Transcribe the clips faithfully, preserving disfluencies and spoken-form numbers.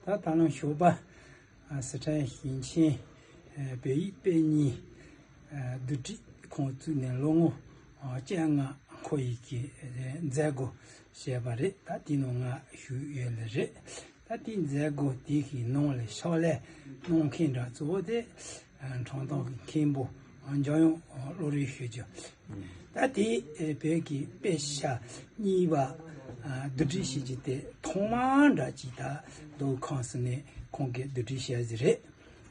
ད་ད་ལམ་ཞོགས་པ། ཨ། སི་ཁྲོན་ཞིང་ཆེན་ཨ་བོད་ཡིག་དཔེ་རྙིང་ཨ་བསྡུ་སྒྲིག་ཁང་བཙུགས་ནས་ལོ་ངོ་ཨ་བཅོ་ལྔ་འཁོར་ཡི་གི་ཨ་མཛད་སྒོ་བྱས་པ་རེད། ད་དེའི་ནང་ང་ཞུགས་ཡོད་ལེ་རེད། ད་དེའི་མཛད་སྒོ་དེ་གི་ནང་ལ་ཕྱག་ལས་གནང་མཁན་འདྲ་གཙོ་བོ་དེ་ཨ་འཕྲིན་གཏོང་གི་མཁན་པོ་ཨ་འཇམ་དབྱངས་བློ་རིག་ཞུ་རྒྱུ། ད་དེ་ཨ་བོད་ཀྱི་དཔེ་ཆ་རྙིང་པ་ཨ་བསྡུ་སྒྲིག་བྱེད་རྒྱུ་དེ་ཐོག་མ་འདྲ་ཅིག་ད་མདོ་ཁམས་སུ་ནས་ཁོང་གིས་བསྡུ་སྒྲིག་བྱས་ཟིག་རེད།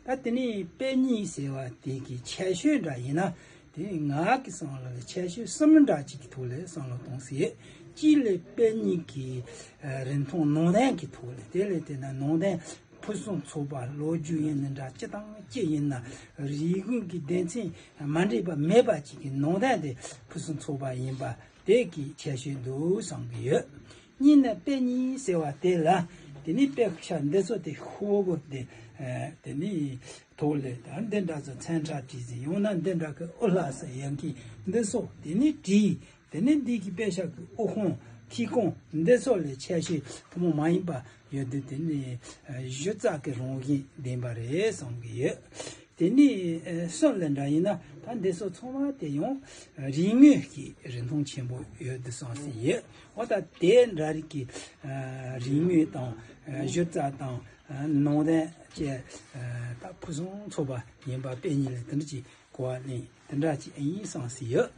ད་དེ་ནས་དཔེ་རྙིང་ཟེར་བ་དེ་གི་ཁྱད་ཆོས་འདྲ་ཡིན་ན། དེ་ནས་ང་གི་བསམ་བློ་ལ་ཁྱད་ཆོས་གསུམ་འདྲ་ཅིག་གི་ཐོག་ལ་བསམ་བློ་གཏོང་སྲིད། གཅིག་ལ་དཔེ་རྙིང་གི་ཨ་རིན་ཐང་ནང་དོན་གྱི་ཐོག་ལ། དེ་ལ་བལྟས་ན་ནང་དོན་ཕུན་སུམ་ཚོགས་པ། ལོ་རྒྱུས་ཡིན་ན་འདྲ། སྤྱི་དང་སྤྱི་ཡིན་ན། རིག་གཞུང་གི་སྡེ་ཚན་མ་འདྲེས་པ་མེད་པ་ཅིག་གི་ནང་དོན་དེ་ཕུན་སུམ་ཚོགས་པ་ཡིན་པ་དེ་གི་ཁྱད་ཆོས་འདུག་བསམ་གྱི་ཡོད། གཉིས་ནས་དཔེ་རྙིང་ཟེར་བ་དེ་ལ། དེ་ནས་དཔེ་ཆ་འདི་ཚོ་དེ་ཤོག་བུ་དེ་ཨ་དེ་ནས་ཐོག་ལ་ད་འདི་འདྲ་ཚོ་མཚན་ཁྲ་བྲིས་ཟིན། ཡང་ན་འདི་འདྲ་གི་དབུ་ལྷ་ས་ཡན་གི་འདི་སོགས་དེ་ནས་བྲིས། དེ་ནས་འདི་གི་དཔེ་ཆ་གི་དབུ་ཁུང་ཐིག་ཁུང་འདི་ཚོ་ལ་ཁྱད་ཆོས་ཐུན་མོང་མ་ཡིན་པ་ཡོད་དུས། དེ་ནས་ཨ་གཞི་རྩ་གི་རང་བཞིན་ལྡན་པ་རེད་བསམ་གྱི་ཡོད། དེ་ནས་ཨ་གསུམ་ལ་འདྲ་ཡིན་ན། ད་འདི་ཚོ་ཚང་མ་དེ་ཡང་རིག་དངོས་ཀྱི་རིན་ཐང་ཆེན་པོ་ཡོད་དུ་བསམ་སྲིད་ཡོད། འོ་ད་དེ་འདྲ་རིགས་ཀྱི་ཨ་རིག་དངོས་དང་ཨ་གཞི་རྩ་དང་ཨ་ནང་དོན་བཅས་ཨ་ད་ཕུན་སུམ་ཚོགས་པ་ཡིན་པ་དཔེ་རྙིང་ལ་དེ་འདྲ་ཅིག་གོ་བ་ལེན། དེ་འདྲ་ཅིག་ཨེ་ཡིན་བསམ་སྲིད་ཡོད།